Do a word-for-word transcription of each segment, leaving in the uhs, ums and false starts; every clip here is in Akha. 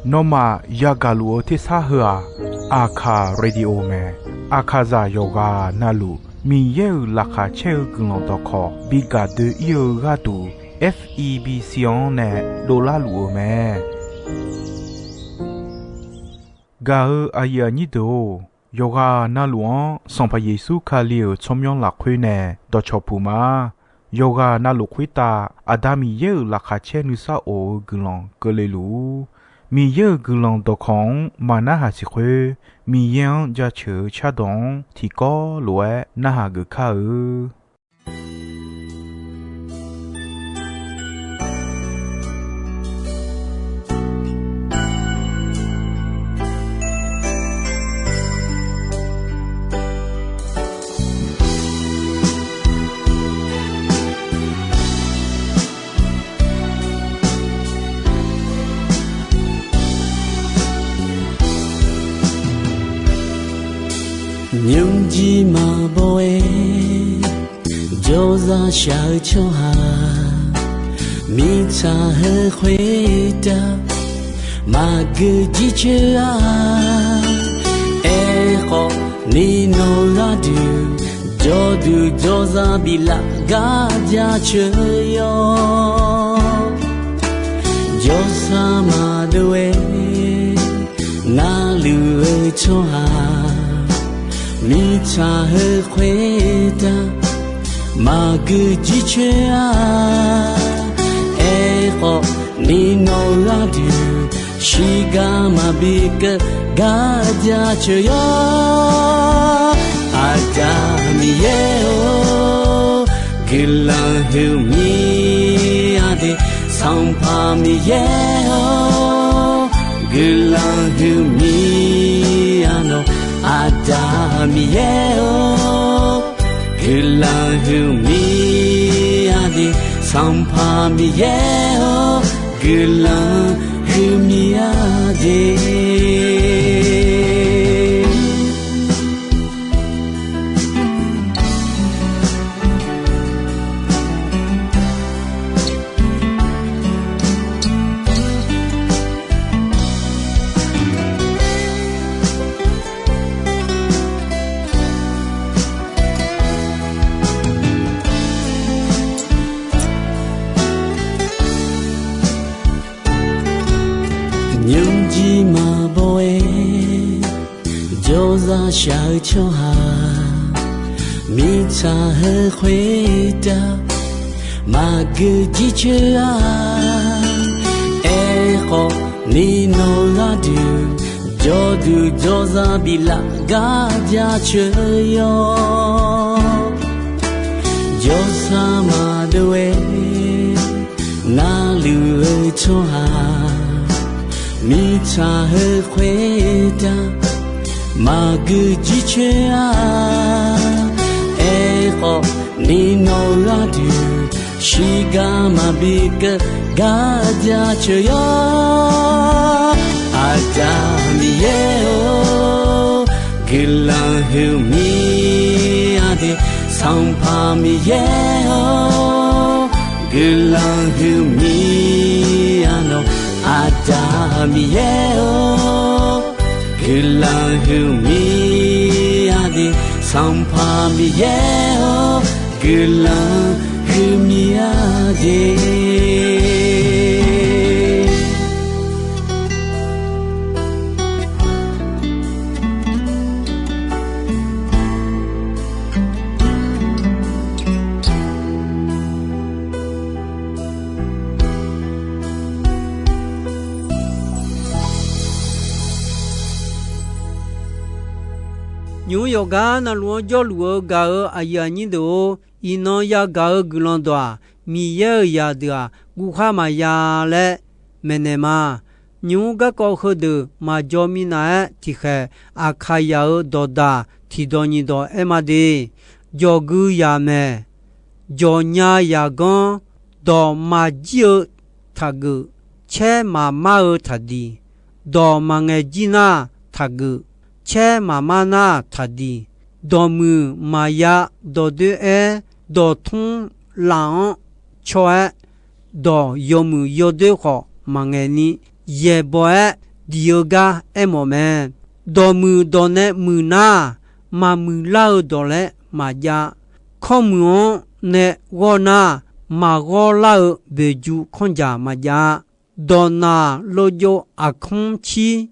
Nawmaf yagaq luf-eu tersar heu-aq, Aqkaq Radio mae. Aqkaqzaq yawqghaq navluf Miqyaer-euq laqkhaq caer-eu guiqlanq dawqkawq bi gaq doe-ir-eu gharduq, F E B C-anr nae dovlar luf-eu mae. Gaq-eu aqyuif aqnyir deuq-or, yawqghaq navluf-anr Sanqpaq Yeqsur Kali-euq tsawrmyanr lafkhoer nae dawqcawq puq ma. Yawqghaq navluf khoertav Aqda Miqyaer-euq laqkhaq caer nuisar of-eu guiqlanq keuvle luf-ur. Miqyaer-euq guiqlanq dawqkawq-anr maqnarhaq siq khoer, Miqyaer-anr jaceuq-eu cardawq-anr tiqkawv lof-aer narhaq geuf kar-eu. Nymrjir maqbaw-aer jawrzaq shaq-eu tsawrhaq, mirtsaq heu khoertav maqgeu jircoer-a. Aerkhawf, ni nawq gharduq jawrduq jawrzaq biflaf gar jaceuq yawr. Jawrsar maqdov-aer narluf-eu tsawrhaq, mirtsaq heu khoertav maqgeu jircoer-a. Aerkhawf, ni nawq gharduq shiqgar maqbi keuv gar jaceuq yawr. Aqda Miqyaer-or, guiqlanq huiqmir-a de. Sanqpaq Miqyaer-or, guiqlanq huiqmir-a nawq. Aqda Miqyaer-or, guiqlanq huiqmir-a de. Sanqpaq Miqyaer-or, guiqlanq huiqmir-a de. Nymrjir maqbaw-aer jawrzaq shaq-eu tsawrhaq, mirtsaq heu khoertav maqgeu jircoer-a. Aerkhawf, ni nawq gharduq jawrduq jawrzaq biflaf gar jaceuq yawr. Jawrsar maqdov-aer narluf-eu tsawrhaq, mirtsaq heu khoertav maqgeu jircoer-a. Aerkhawf, ni nawq gharduq shiqgar maqbi keuv gar jaceuq yawr. Aqda Miqyaer-or, guiqlanq huiqmir-a de. Sanqpaq Miqyaer-or, guiqlanq huiqmir-a nawq. Aqda Miqyaer-or, guiqlanq huiqmir-a de. Sanqpaq Miqyaer-or, guiqlanq huiqmir-a de. Nymq-mr yawqgar navluf-anr jawrluf-eu gaq-eu aqyuif aqnyir deuq-or, iqnan yagaq-eu guiqlanq dawq-aq, Miqyaer-euq zaqdeuq-aq, guvkhar maqya laer maeqnaeq ma. Nymq-mr garkawv heudeuq maqjaw minav-aer tiqkhaeq, Aqkaqzaq-euq dawqdaq tiqdawq nyiq dawq aer ma de. Jawqgui yaq mae. Jawqnya yaqganr, dawq maqjir-eu taqgeuf, caer maqmar-eu taqdiq, dawq maqngaeq jir nar taqgeuf, caer maqmar nar taqdiq, dawqmuiq maqya dawqdoer-aer, dawqtmr laf-anr caw-aer, dawq yawmuiq yawdoer khawf maqngaeq ni, yaeqbawq-aer diq-eu gar aermawf mae. Dawqmuiq dawq nae muiq nar, maqmuiq lar-eu dawq laer maqjav. Kawrmuiq-anr nae ghawr nar, maqghawr lar-eu boeqju kanrjaq maqjav. Dawqnaq lojov aqkanr cir,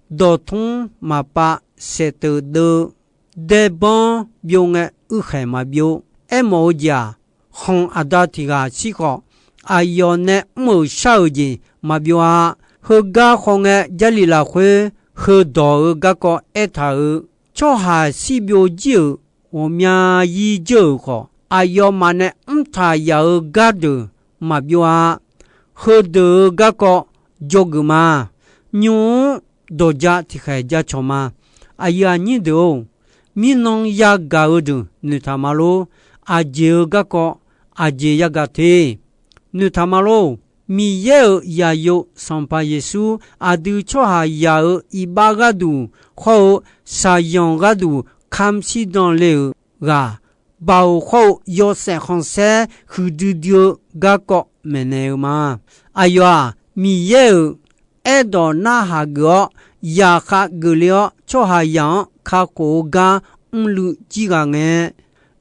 dawqtmr maqpav saeqteuq deuv, daerbanr byov ngae uirkhaeq maqbyov. Aermawf-eu jeq-aq, khanq aqda tiq ghaq shir khawf, aqyawf nae mr-euq shar-euq jeq maqbyov-a. Heugar khawf ngae, Jarlif lafkhoer heudawq-eu garkawv aertaq-euq, tsawrhaq shir byovjir-euq ghawqmya zir dzeur-euq khawf, aqyawfmaf nae mrtaq yaf-eu gardeuq maqbyov-a. Heudeuq-eu garkawv dzawgeuf ma. Nymq-mr dawqja tiqkhaeq jacawq ma. Aqyuif aqnyir deuq-or, mirnan yagaq-eu deuq noeqtaq ma lor. Aqjeq-eu garkawv aqjeq yagaq te? Noeqtaq ma lor. Miqyaer-euq zaqyo Sanqpaq Yeqsur aqdui tsawrhaqzaq-euq iqbax gharduq hawr-eu shaqzanq gharduq kamq shirdan le-euq ghaq, baoq hawr-eu yawshaef khanqsaer huiqdui dui-eu garkawv maeqnaeq-eu ma. Aqyawf-aq, Miqyaer-euq aerdawq narhaq geuf-awr, yaqkhav geufle-awr, tsawrhaqzaq-anr kakhof-eu gar mrluiv jir ghaq ngae,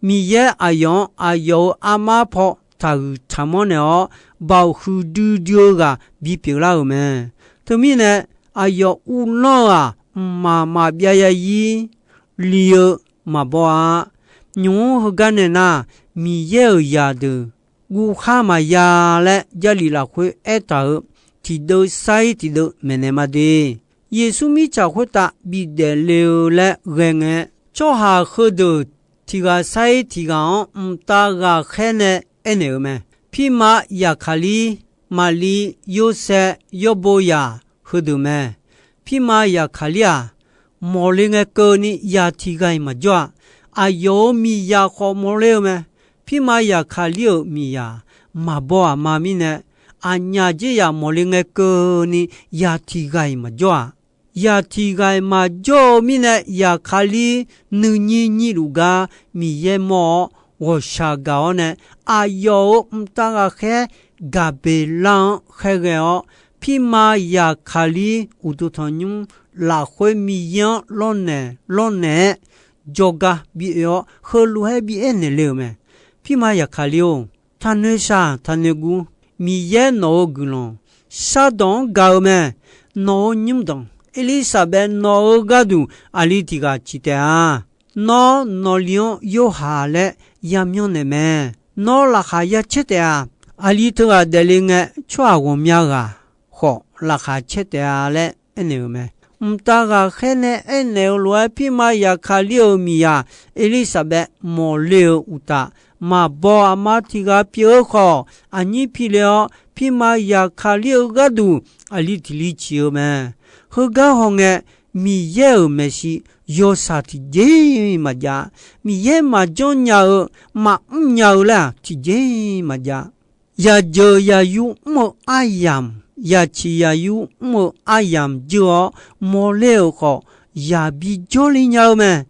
Miqyaer aqyawf-anr aqyawf-euq armar paw taqhuiq taqmanr naeq-awr, baoq huiqdui dui-eu ghaq bipyeuf lar-euq mae. Teumirnae, aqyawf uvlanr-eu-aq, mqmaq maqbyav yazir li-eu maqbaw-a. Nymq-mr heugar nae nar, Miqyaer-euq zaqdeuq guvkhar maqya laer Jarlif lafkhoer aertaq-euq tiqdeuv sair tiqdeuv maeqnaeq ma de. Yeqsur mirtsaq khoertav bidaef le-eu laer ghae ngae, tsawrhaq heudeuq tiq ghaq sair tiq ghaq-anr mqtav ghaqkhaer nae aernaeq-eu mae. Pirma Yaqkaqlir, Maqli, Yorsaev, Yawrboyaq heudeuq mae. Pirma Yaqkaqlir-aq, mawqle ngae keuvni yaq tiq ghaq-iq maqjawr-a. Aqyawf-euq miqzaq khawf mawqle-eu mae. Pirma Yaqkaqlir-euq miqzaq maqbaw aqma mirnae, aqnyaf dzer yaq mawqle ngae keuvni yaq tiq ghaq-iq maqjawr-a. Yaq tiq ghaq-iq maqjawr-eu mirnae, Yaqkaqlir nuinyir nyir luf gar Miqyaer mawr-awr ghawqshaq gaq-awr nae, aqyawf-euq mqtav ghaqkhaer Gaqbeqlar-anr khaerghae-awr, Pirma Yaqkaqlir uqduq tanqnymr lafkhoer Miqyaer-anr lawrnaeq lawrnaeq-aer jawrgar bi oe-awr, heulof-aer bi aernaeq le-euq mae. Pirma Yaqkaqlir-or, taqnoeq shaq taqnoeq guv. Miqyaer nawq-euq guiqlanq shardanq-anr gaq-eu mae. Nawq-euq nymrdanq Erlirsaqbaev nawq-eu gharduq aqli tiq ghaq ciq taef-a. Nawr nawqli-anr Yorhaq laer yamyanr naeq mae. Nawr laqkhaq ya caer taef-a. Aqli teughaq daefle ngae, tsawrhaq ghawqmya ghaq khawf laqkhaq caer taef-a laer aernaeq-euq mae. Mqtav ghaqkhaer nae aernaeq-eu lof-aer, Pirma Yaqkaqlir-euq miqzaq Erlirsaqbaev mawqle-eu uqtaf, maqbaw aqma tiq ghaq pyeuf-eu khawf, aqnyir pi le-awr, Pirma Yaqkaqlir-eu gharduq aqli tiq li ciq-eu mae. Heugar hawngae, Miqyaer-euq maeqshi yawshaq tiqjeq-iq maqjav. Miqyaer maqjanr nya-eu, maqmr nya-eu laer-aq, tiqjeq-iq maqjav. Yaqjeuq yaqyur mr-eu aryamq, yaqciq yaqyur mr-eu aryamq jeur-awr mawqle-euq khawf, yaq bi jawrle nya-eu mae.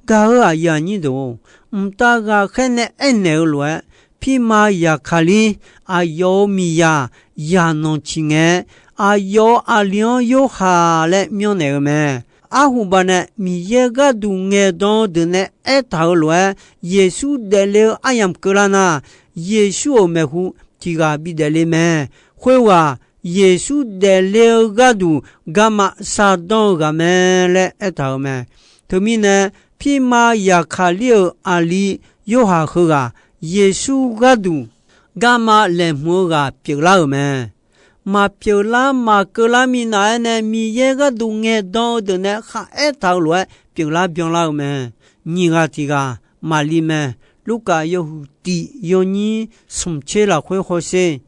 Gaq-euq aqyuif aqnyir deuq-or, mqtav ghaqkhaer nae aernaeq-eu lof-aer, Pirma Yaqkaqlir aqyawf-euq miqzaq yaqnanq ciq ngae, aqyawf-euq aqli-anr Yorhaq laer myanrnaeq-eu mae. Arhuba nae Miqyaer gharduq ngaeqdan-eu deuq nae aertaq-euq lof-aer, Yeqsur daefle-eu aryamq keuvlar nar, Yeqsur-euq maeqhu tiq ghaq bidaef le mae. Khoerghaq Yeqsur daefle-eu gharduq garma shardanr-eu ghaq mae laer aertaq-euq mae. Teumirnae, Pirma Yaqkaqlir-euq aqli Yorhaq heughaq Yeqsur gharduq garma laeqhmq-eu ghaq pyeuflar-euq mae. Maqpyeuflar maqkeuvlar minav-aer nae Miqyaer gharduq ngaeqdan-eu deuq nae kharaer taq-eu lof-aer pyeuflar byanlar-eu mae. Nyiq ghaq tiq ghaq Maqli mae. Lurkaf yawhuiq tiq yawnyir smq tser lafkhoer hawsher.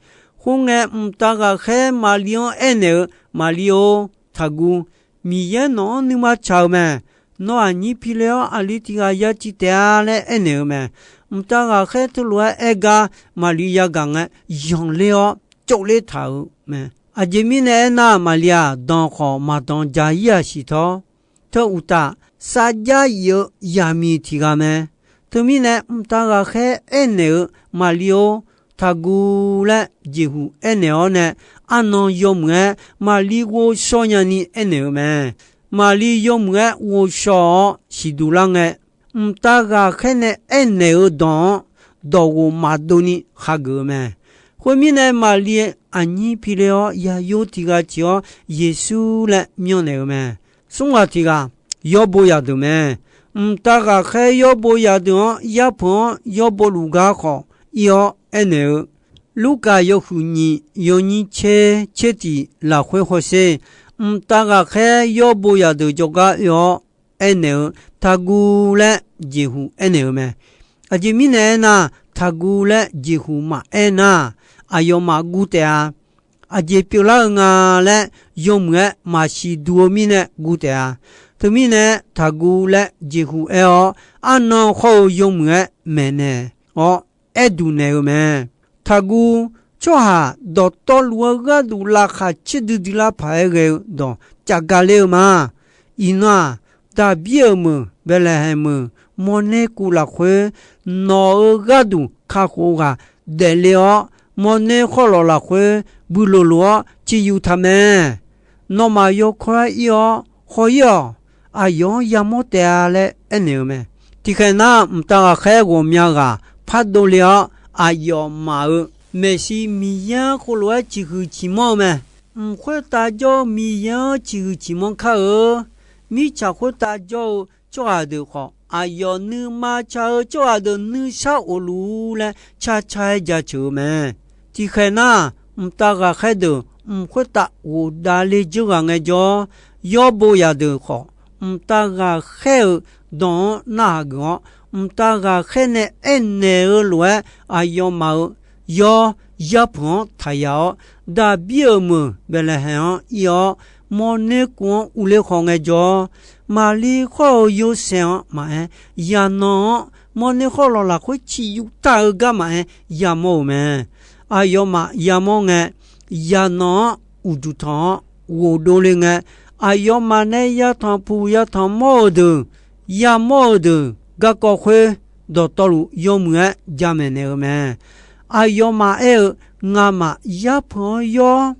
Khoerngae, mqtav ghaqkhaer Maqli-anr aernaeq-eu, Maqli-or, taqguv. Miqyaer nawq-anr nuima tsaq-eu mae. Nawr aqnyir pi le-awr aqli tiq ghaq ya ciq taef-a laer aernaeq-eu mae. Mqtav ghaqkhaer teulof-aer aer gar Maqli yagaq ngae, yanqler-awr tsovler taq-euq mae. Aqjeq mirnae aernar, Maqli-aq, danq khawf maqdanq jaq-ir-aq siq tawr. Teu uqtaf, sarjax if-eu yaqmiq tiq ghaq mae. Teumirnae, mqtav ghaqkhaer aernaeq-eu, Maqli-or, Taqguv laer jeqhuq aernaeq-awr nae, arnan yawmuiq-aer Maqli ghovshaw nyani aernaeq-eu mae. Maqli yawmuiq-aer ghovshaw-awr siqduq lar ngae, mqtav ghaqkhaer nae aernaeq-eu dawq-anr dawqghof maqdov ni hageuf-eu mae. Khoermirnae, Maqli aqnyir pi le-awr, yayo tiq ghaq ciq-awr Yeqsur laer myanrnaeq-eu mae. Smr ghaq tiq ghaq, yawbo zaqdeuq mae. Mqtav ghaqkhaer yawbo zaqdeuq-anr yarpeuq-anr yawbo luf gar khawf ir-awr aernaeq-eu, Lurkaf yawhuiq nyiq yawnyir tser tser tiq lafkhoer hawsher, mqtav ghaqkhaer yawbo zaqdeuq jawrgar oe-awr aernaeq-eu, Taqguv laer jeqhuq aernaeq-eu mae. Aqjeq mirnae aernar, Taqguv laer jeqhuq maqaer nar, aqyawfmaf guv taef-a. Aqjeq pyeuflar-eu nga laer yawmuiq-aer maqsiq duq-eu mirnae guv taef-a. Teumirnae, Taqguv laer jeqhuq aer-awr, arnan khawr-eu yawmuiq-aer maeqnaeq-awr aer duq naeq-eu mae. Taqguv, tsawrhaq dawqtawvluf-eu gharduq laqkhaq caerdui dui lar paq-aer ghae-eu dawq caf gaq le-eu ma. Iqnan-aq, Daqbir-euq meuq Baeqlaeqhaeq meuq, mawrner kuv lafkhoer nawq-euq gharduq kakhof ghaq daefle-awr, mawrner khawrlawq lafkhoer builoq loq-awr ciqyuq taq mae. Nawmaf yawkawr-aer ir-awr haw-ir-awq. Aqyawf-anr yamawr taef-a laer aernaeq-eu mae. Tiqkhaeq nar, mqtav ghaqkhaer ghawqmya ghaq pardov le-awr, aqyawfmaf-euq maeqshi Miqyaer-anr khoerlof-aer ciqhuiq ciqmanr-eu mae. Mq khoertav jawr-eu Miqyaer-anr ciqhuiq ciqmanr kar-eu. Mirtsaq khoertav jawr-eu tsawrhaq deuq khawf, aqyawf nuima ca-eu tsawrhaq deuq nuisar of luf-ur laer carcar-aer jaceuq-eu mae. Tiqkhaeq nar, mqtav ghaqkhaer deuq mq khoertav ghofdav le dzeur ghaq ngaejawr, yawbo zaqdeuq khawf, mqtav ghaqkhaer-euq dawq-anr narhaq geuf-awr, mqtav ghaqkhaer nae aernaeq-eu lof-aer aqyawfmaf-euq yawr yarpeuq-anr taqyaq-awr, Daqbir-euq meuq Baeqlaeqhaeq-anr ir-awr, mawrner kuv-anr uvler khawf ngaejawr, Maqli khawr-eu Yorsaev-anr maqaer, yaqnan-anr mawrner khawrlawq lafkhoer ciqyuv taq-eu garma-aer yamawr-euq mae. Aqyawfmaf yamawr ngae, yaqnan-anr uqduq tanq-awr ghofdov le ngae, aqyawfmaf nae yatanq puq yatanq mawr-eu deuq, yamawr-eu deuq garkawv khoer dawqtawvluf yawmuiq-aer jamaeq naeq-eu mae. Aqyawfmaf aer-eu, Ngamaf yarpeuq-anr yawr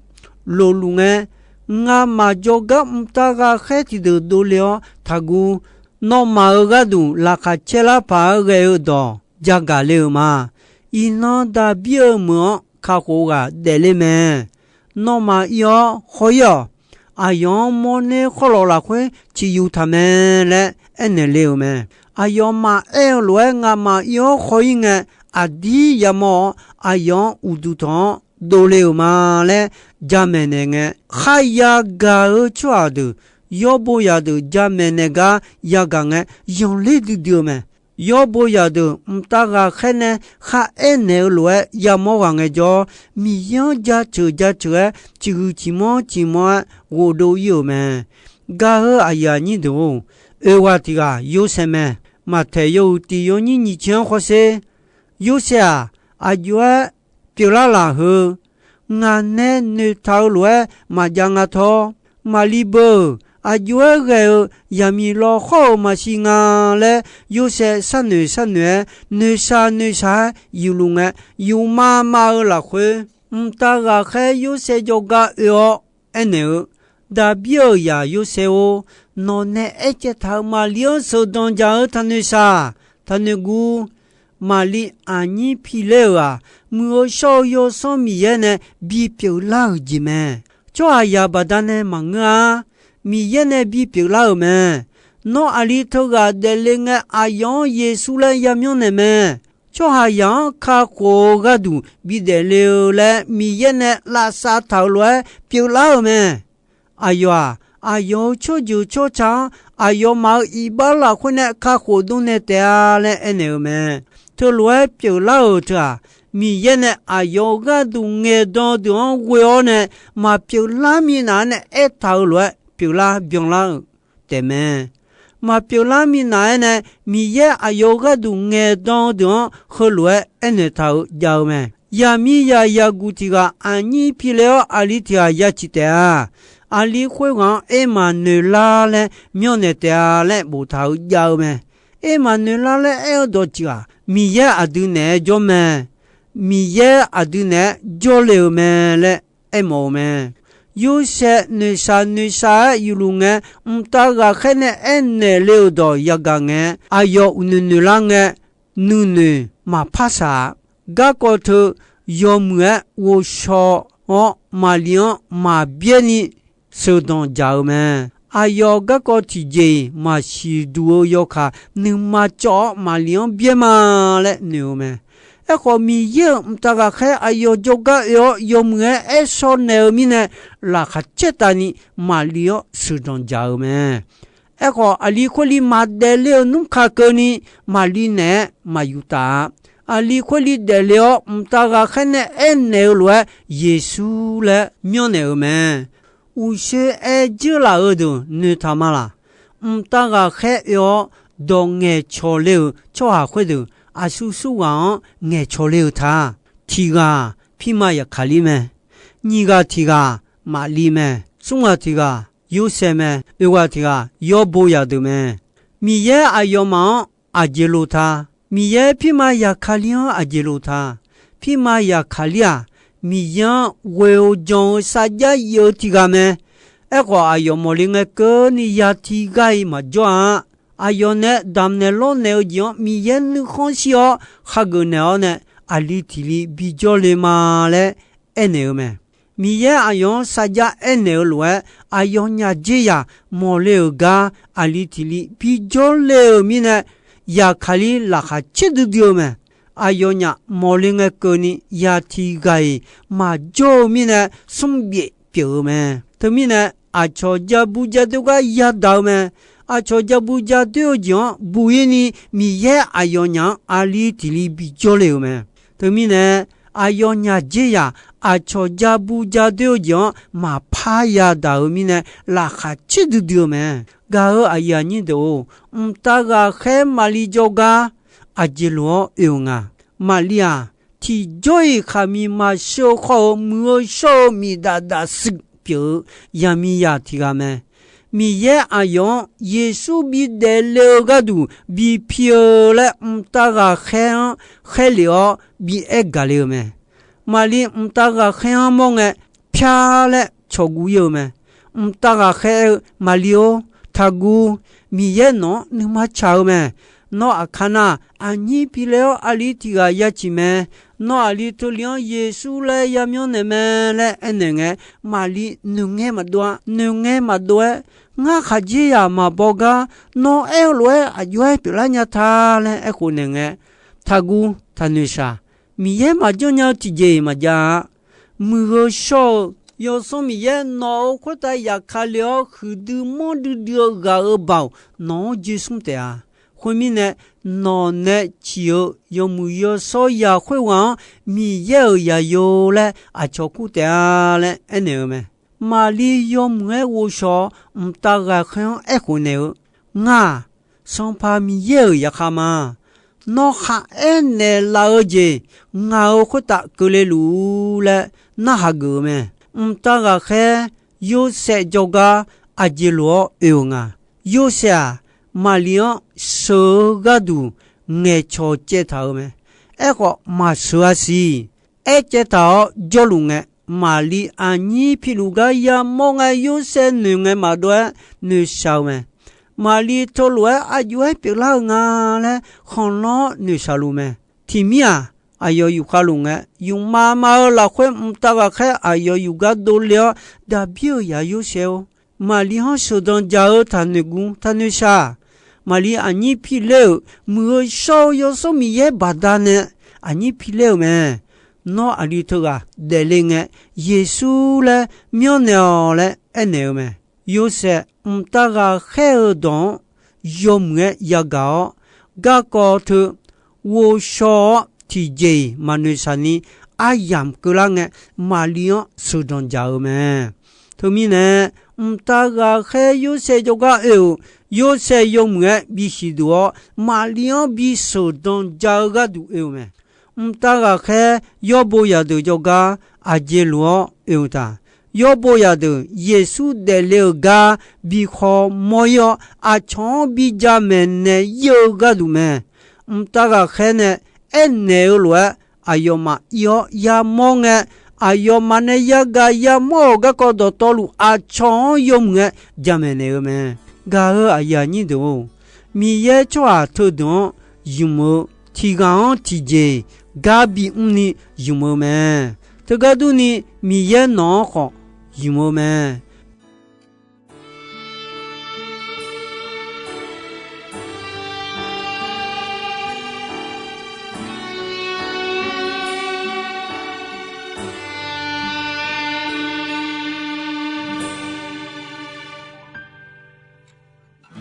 lofluf ngae, ngamaf jawrgar mqtav ghaqkhaer tiqdeuq dovle-awr taqguv. Nawmaf-euq gharduq laqkhaq caer lar paq-aer ghae-eu dawq jagaq le-euq ma. Iqnan Daqbir-euq meuq-anr kakhof ghaq daefler mae. Nawmaf ir-awr haw-ir-awq. Aqyawf-anr mawrner khawrlawq lafkhoer ciqyuv taq mae laer aernaeq le-euq mae. Aqyawfmaf aer-eu lof-aer ngamaf ir-awr haw-ir ngae, aqdir yamawr-awr, aqyawf-anr uqduq tanq-awr dovle-euq ma laer jamaeq naeq ngae, kharya gaq-eu tsawrhaq deuq, yawbo zaqdeuq jamaeq naeq gar yagaq ngae, yanqler duidui-eu mae. Yawbo zaqdeuq mqtav ghaqkhaer nae kharaer naeq-eu lof-aer yamawr ghaq ngaejawr, Miqyaer-anr jaceuq jaceuq-aer ciqhuiq ciqmanr ciqmanr-aer ghofdov ir-euq mae. Gaq-eu aqyuif aqnyir deuq-or, oeq ghaq tiq ghaq Yorsaev mae. Maqtaeq yawhuiq tiq yawnyir nyiq caer-anr khawrsher. Yorsaev-aq, aqjox-aer pyeuflar laf heu, ngaq nae noeqtaq-eu lof-aer maqjav nga tawr. Maqli beu-euq aqjox-aer ghae-eu yaqmiq lawkhawr-euq maqsiq nga laer, Yorsaev sharnoeq sharnoeq-aer, noeqshaq noeqshaq-aer yufluf ngae, yufmav mav-eu lafkhoer, mqtav ghaqkhaer Yorsaev jawrgar oe-awr aernaeq-eu, Daqbir-euq zaq Yorsaev-or, nawq nae aercaev taq-euq Maqli-anr sheuqdanq jaq-eu taqnoeq shaq. Taqnoeq guv. Maqli aqnyir piler-euq-aq, Muiq-eu shawr-eu Yawsanr Miqyaer nae bipyeuf lar-euq jeq mae. Tsawrhaqzaq baqdanae maqngeur-ar. Miqyaer nae bipyeuf lar-euq mae. Nawr aqli teughaq daefle ngae, aqyawf-anr Yeqsur laer yamyanr naeq mae. Tsawrhaqzaq-anr kakhof-eu gharduq bidaef le-eu laer Miqyaer nae lavsav taq-euq lof-aer pyeuflar-euq mae. Aqyawf-aq, aqyawf-euq tsawrjeuq tsawrca-anr aqyawfmaf-euq iqbax lafkhoer nae kakhof dov naeq taef-a laer aernaeq-eu mae. Teulof-aer pyeuflar-euq teu-aq, Miqyaer nae aqyawf-euq gharduq ngaeqdan-eu deuq-anr ghoe-awr nae, maqpyeuf lar minav-aer nae aertaq-euq lof-aer pyeuflar byanlar-euq taefmae. Maqpyeuf lar minav-aer nae Miqyaer aqyawf-euq gharduq ngaeqdan-eu deuq-anr heulof-aer aernaeq taq-euq jav-eu mae. Yaqmiqzaq yaqguq tiq ghaq aqnyir piler-awr aqli tiq ghaq ya ciq taef-a. Aqli khoerghaq-anr Ermaqnoeqlar laer myanrnaeq taef-a laer boftaq-euq jav-eu mae. Ermaqnoeqlar laer aer-eu dawqtsuif-aq, Miqyaer aqdui naeq-aer jawr mae. Miqyaer aqdui naeq-aer jawrle-euq mae laer aermawf-eu mae. Yorsaev noeqshaq noeqshaq-aer yufluf ngae, mqtav ghaqkhaer nae aernaeq le-euq dawq yagaq ngae, aqyawf uqnoeq noeqlar ngae, nuinoeq maqpar shaq-a. Garkawv teu yawmuiq-aer ghovshaw-awr, Maqli-anr maqbyaer ni sheuqdanq dzaq-eu mae. Aqyawf garkawv tiqjeq-iq maqsiq duq-eu yawkaq nuima cawv-awr, Maqli-anr byaer ma laer noeq-eu mae. Aerkhawf, Miqyaer-euq mqtav ghaqkhaer aqyawf jawrgar oe-awr, yawmuiq-aer aer shaw naeq-eu mirnae, laqkhaq caertavni Maqli-anr sheuqdanq dzaq-eu mae. Aerkhawf, aqli khoerli maqdaef le-euq nmr kaq keuvni, Maqli naeq-aer maqyuftaf-a. Aqli khoerli daefle-awr, mqtav ghaqkhaer nae aernaeq-eu lof-aer, Yeqsur laer myanrnaeq-euq mae. Uqshoe aer dzeurlaf-eu deuq noeqtaq ma laq? Mqtav ghaqkhaer oe-awr dawq ngaeqcawq le-euq tsawrhaq khoerdeuq, aqsur surghaq-anr ngaeqcawq le-eu ta. Tiq ghaq pirma Yaqkaqlir mae. Nyiq ghaq tiq ghaq Maqli mae. Smr ghaq tiq ghaq Yorsaev mae. Oeq ghaq tiq ghaq yawbo zaqdeuq mae. Miqyaer aqyawfmaf-anr aqjeq loq ta? Miqyaer pirma Yaqkaqlir-anr aqjeq loq ta? Pirma Yaqkaqlir-aq, Miqyaer-anr ghoe-eu jan-eu sarjax yif-eu tiq ghaq mae. Aerkhawf, aqyawf mawqle ngae keuvni ya tiq ghaq-iq maqjawr-a. Aqyawf nae damqnaeq lawrnaeq-eu jeq-anr Miqyaer nuikhanr shir-awr khageuf naeq-awr nae, aqli tiq li bijawr le ma laer aernaeq-eu mae. Miqyaer aqyawf-anr sarjax aernaeq-eu lof-aer, aqyawfnyaf dzerzaq mawqle-euq gar aqli tiq li bijawr le-euq mirnae, Yaqkaqlir laqkhaq caerdui dui-eu mae. Aqyawfnyaf mawqle ngae keuvni ya tiq ghaq-iq maqjawr-eu mirnae, smr byaef pyeuf-eu mae. Teumirnae, aqcawq ja bu ja doer gar yadaq-eu mae. Aqcawq ja bu ja doer-eu jeq-anr buq-ir ni, Miqyaer aqyawfnyaf-anr aqli tiq li bijawr le-euq mae. Teumirnae, aqyawfnyaf dzerzaq aqcawq ja bu ja doer-eu jeq-anr maqpar yadaq-euq mirnae, laqkhaq caerdui dui-eu mae. Gaq-euq aqyuif aqnyir deuq-or, mqtav ghaqkhaer Maqli jawrgar aqjeq loq-awr oe-eu nga? Maqli-aq, tiqjawr-iq khaqmiq maqsheu-eu khawr-eu, muiq-eu shawr-eu miqdaf daf shuif pyeuf-eu yaqmiqzaq tiq ghaq mae. Miqyaer aqyawf-anr Yeqsur bidaef le-eu gharduq bi pi-eu laer, mqtav ghaqkhaer-anr khaerlef-awr bi aer gaq le-eu mae. Maqli mqtav ghaqkhaer-anr mawr ngae, pyar laer cawqguv ir-eu mae. Mqtav ghaqkhaer aer-eu, Maqli-or, taqguv. Miqyaer nawq-anr nuima tsaq-eu mae. Nawr aqkar nar, aqnyir pi le-awr aqli tiq ghaq ya ciq mae. Nawr aqli teuli-anr Yeqsur laer yamyanr naeq mae laer aernaeq ngae, Maqli noeqngae maqdov-a. Noeqngae maqdov-aer, Ngar khaqdzerzaq maqbaw gar, nawr aer-eu lof-aer aqjox-aer pyeuflar nya ta laer aerkhof naeq ngae, taqguv taqnoeq shaq. Miqyaer maqjanr nya-eu tiqjeq-iq maqjav-a. Muiq-eu shawr-eu Yawsanr Miqyaer nawq-euq khoertav yafkale-awr, huiqdui manrdui dui-eu ghaq-euq baoq nawq-anr joe smr taef-a. Khoermirnae, nawq nae ciq-eu yawmuiq yawshawr ya khoerghaq-anr Miqyaer-euq zaqyo laer aqcawq kur taef-a laer aernaeq-eu mae. Maqli yawmuiq-aer ghovshaw-awr, mqtav ghaqkhaer-anr aerkhof naeq-eu, Ngar-aq, Sanqpaq Miqyaer-euq zaqkhav ma. Nawr kharaer naeqlaf-eu jeq ngaq-euq khoertav keuvle luf-ur laer narhaq geuf-eu mae. Mqtav ghaqkhaer Yorsaev jawrgar aqjeq lof-awr oe-eu nga? Yorsaev-aq, Maqli-anr sheuq-eu gharduq ngaeqcawq caev taq-euq mae. Aerkhawf, maqsheuq-a siq. Aer caev taq-awr jawrluf ngae, Maqli aqnyir piluf gar yamawr ngae, Yorsaev noeq ngae maqdov-aer noeqshaq-eu mae. Maqli teulof-aer aqjox-aer pyeuflar-eu nga laer khanqlanr-awr noeqshaq luf mae. Tiqmir-aq, aqyawf yufkhav luf ngae, yufmav mav-eu lafkhoer mqtav ghaqkhaer aqyawf yufgar dovle-awr, Daqbir-euq zaq Yorsaev-or, Maqli-anr sheuqdanq dzaq-eu taqnoeq gu taqnoeq shaq. Maqli aqnyir piler-euq muiq-eu shawr-eu Yawsanr Miqyaer baqdanae aqnyir piler-euq mae. Nawr aqli teughaq daefle ngae, Yeqsur laer myanrnaeq-awq laer aernaeq-eu mae. Yorsaev mqtav ghaqkhaer-eu dawq-anr yawmuiq-aer yagaq-awr, garkawv teu ghovshaw-awr tiqjeq-iq maqnoeq shaq ni aryamq keuvlar ngae, Maqli-anr sheuqdanq dzaq-eu mae. Teumirnae, mqtav ghaqkhaer Yorsaev jawrgar oe-euq, Yorsaev yawmuiq-aer bisiq duq-awr, Maqli-anr bi sheuqdanq dzaq-eu gharduq oe-eu mae. Mqtav ghaqkhaer yawbo zaqdeuq jawrgar aqjeq lof-awr oe-eu taq? Yawbo zaqdeuq Yeqsur daefle-euq gar bi khawmawr ir-awr, aqcawq-anr bi jamaeq naeq ir-eu gharduq mae. Mqtav ghaqkhaer nae aernaeq-eu lof-aer, aqyawfmaf ir-awr yamawr ngae, aqyawfmaf nae yagaq yamawr-euq garkawv dawqtawvluf aqcawq-anr yawmuiq-aer jamaeq naeq-eu mae. Gaq-eu aqyuif aqnyir deuq-or, Miqyaer tsawrhaq teudeuq-anr ymq-eu tiqghaq-anr tiqjeq gar bimr ni ymq-eu mae. Teugar durni, Miqyaer nawq-anr khawf ymq-eu mae.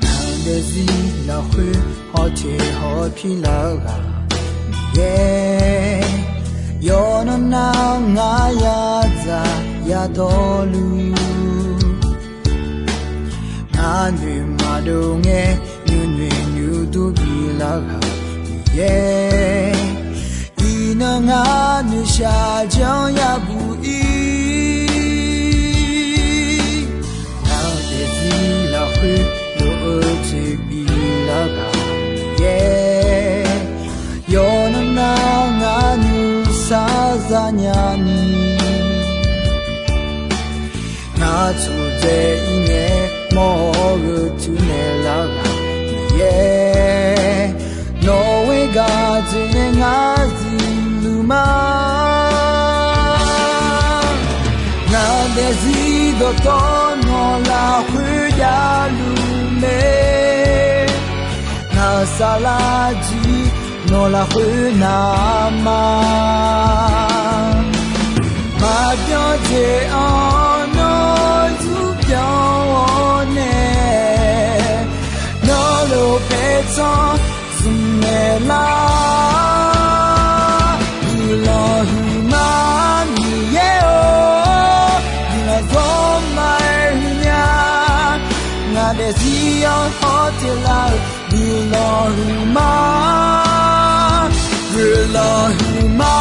Ngaq daefzir lafkhoer hawteq hawpir lar-eu ghaq Miqyaer, yawqnan nar ngar yadzaq yadawrluf, ngar noeq maqdov ngae nuinoeq nuidur bilar ghaq Miqyaer, iqnan ngar noeqshaq janr yabuq ir. Ngaq daefzir lafkhoer lof-eu tseqbif lar ghaq Miqyaer, yawqnan nar ngar nuisar zanya ni, ngar tsudzae ir ngae mawr-eu tuinaeq lar ghaq Miqyaer, nawq-eu gaq dzoeqnae ngar zifluf ma. Ngaq daefzir dawqtawvluf nawq lafkhoer javluf mae. Ngaq saflar jir nawq lafkhoer navma, maqbyan jeq-anr nawr zmq byan-awr nae, nawr lof paertsanr zmq naeq lar. Guiqlanq huiqma Miqyaer-or, guiqlanq zawr ma-aer huiqnya. Ngaq daefzir-anr hawteq lar-eu guiqlanq huiqma, guiqlanq huiqma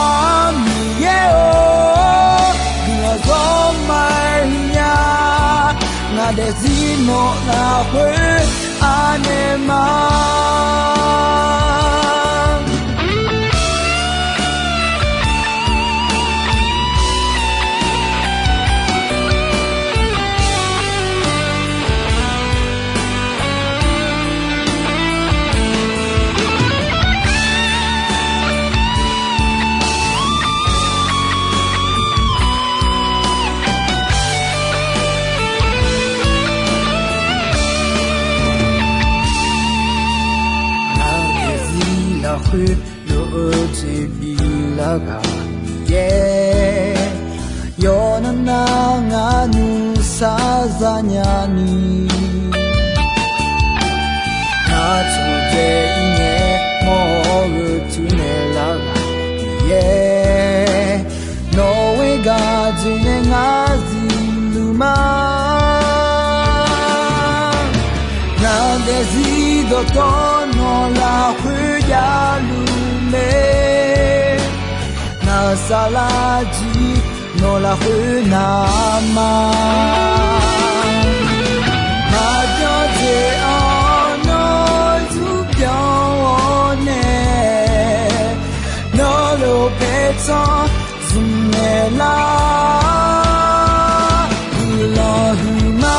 Miqyaer-or, guiqlanq zawr ma-aer huiqnya. Ngaq daefzir nawq lafkhoer anaeq ma. Ngaq daefzir lafkhoer lof-eu tseqbif lar ghaq Miqyaer, yawqnan nar ngar nuisar zanya ni, ngar tsudzae ir ngae mawr-eu tuinaeq lar ghaq Miqyaer, nawq-eu gaq dzoeqnae ngar zifluf ma. Ngaq daefzir dawqtawvluf nawq lafkhoer javluf mae. Ngaq saflar jir nawq lafkhoer navma, maqbyan jeq-anr nawr zmq byan-awr nae, nawr lof paertsanr zmq naeq lar. Guiqlanq huiqma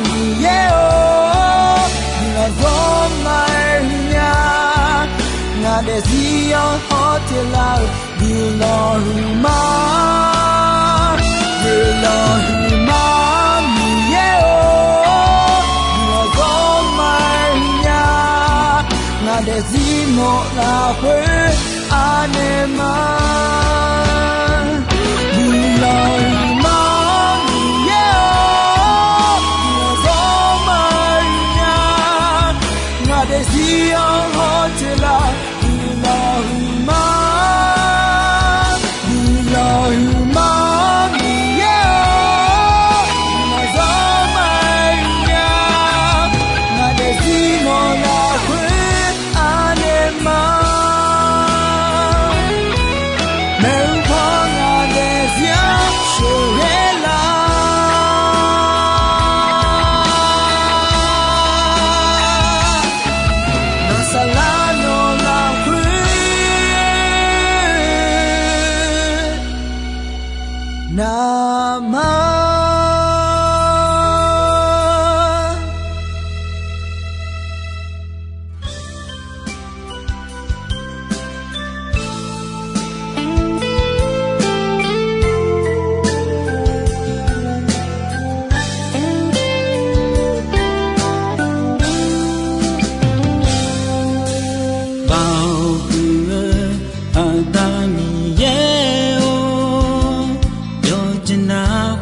Miqyaer-or, guiqlanq zawr ma-aer huiqnya. Ngaq daefzir-anr hawteq lar-eu guiqlanq huiqma, guiqlanq huiqma Miqyaer-or, guiqlanq zawr ma-aer huiqnya. Ngaq daefzir nawq lafkhoer anaeq ma. Guiqlanq huiqma Miqyaer-or, guiqlanq zawr ma-aer huiqnya. Ngaq daefzir-anr hawteq lar-eu guiqlanq huiqma, guiqlanq huiqma Miqyaer-or, guiqlanq zawr ma-aer huiqnya. Ngaq daefzir nawq lafkhoer anaeq ma.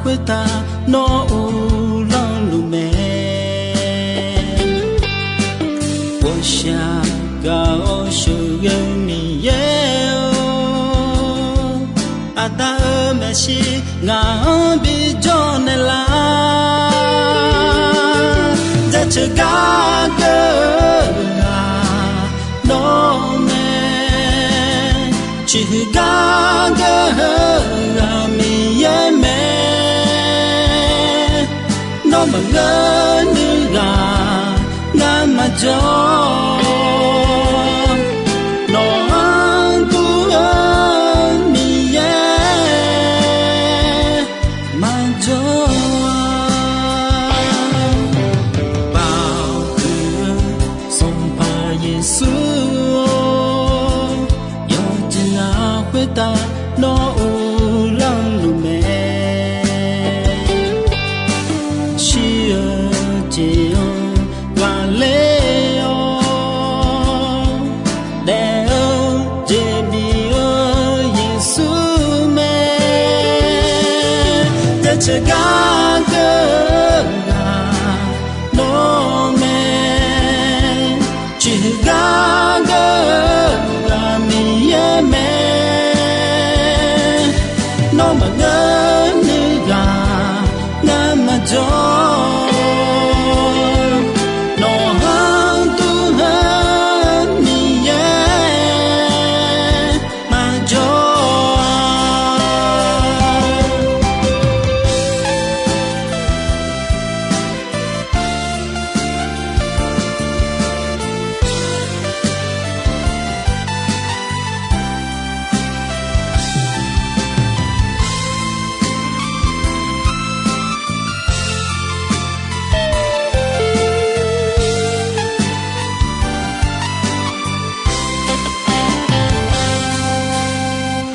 khoertav nawr uvlanr luf mae. Ghawqshaq gaq-awr sheuqghae-eu Miqyaer-or, Aqda-euq maeqshi ngaq-anr bijawr naeqlaf. Jaceuq gar geur-eu ghaq nawr mae. Ciqhuiq gar geur-eu ghaq Miqyaer mae. Nawr maqngeur nuiv ghaq ngar maqjawr. Nawq-anr dur-eu Miqyaer maqjawr-a. Baoq huiq-eu Sanqpaq Yeqsur-or, yawqjeq navluf khoertav nawr uvlanr luf mae. Shir-eu jeq-anr ghaqler-awr daef-eu jeq bif-eu Yeqsur mae. Jaceuq gar geur-eu ghaq nawr mae. Ciqhuiq gar geur-eu ghaq Miqyaer mae. Nawr maqngeur nuiv ghaq ngar maqjawr. Nawq-anr dur-eu Miqyaer maqjawr-a.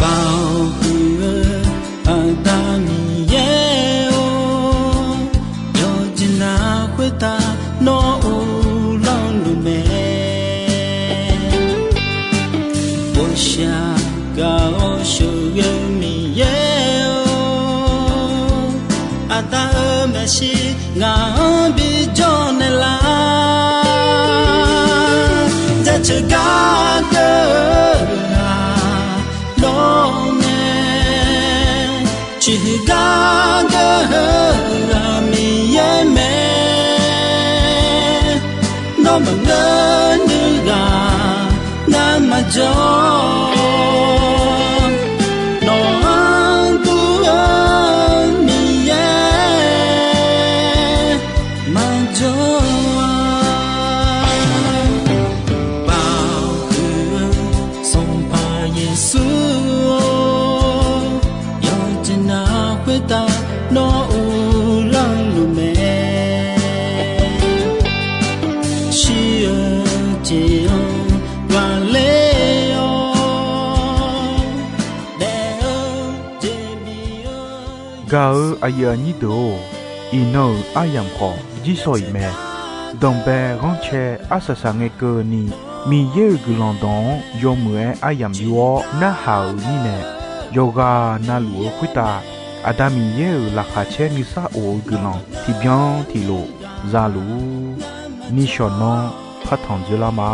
Baoq huiq-eu Aqda Miqyaer-or, yawqjeq navluf khoertav nawr uvlanr luf mae. Ghawqshaq gaq-awr sheuqghae-eu Miqyaer-or, Aqda-euq maeqshi ngaq-anr bijawr naeqlaf. Jaceuq gar geur-eu ghaq nawr mae. Ciqhuiq gar geur-eu ghaq Miqyaer mae. Nawr maqngeur nuiv ghaq ngar maqjawr. Nawq-anr dur-eu Miqyaer maqjawr-a. Baoq huiq-eu Sanqpaq Yeqsur-or, yawqjeq navluf khoertav nawr uvlanr luf mae. Shir-eu jeq-anr ghaqler-awr daef-eu jeq bif-eu Gaq-euq aqyuif aqnyir deuq-or, iqnan-euq aryamq khawf jirsawq iq mae. Danqbae ghanrcae arsaq saq ngae keuvni, Miqyaer-euq guiqlanq dawq-anr yawmuiq-aer aryamq yur-awr narhaq-euq mirnae, yawqghaq navluf-eu khoertav Aqda Miqyaer-euq laqkhaq caer nuisar of-eu guiqlanq tiqbyan tiqlof za luf-ur. Nishawq nanr partanq dzoerlar ma.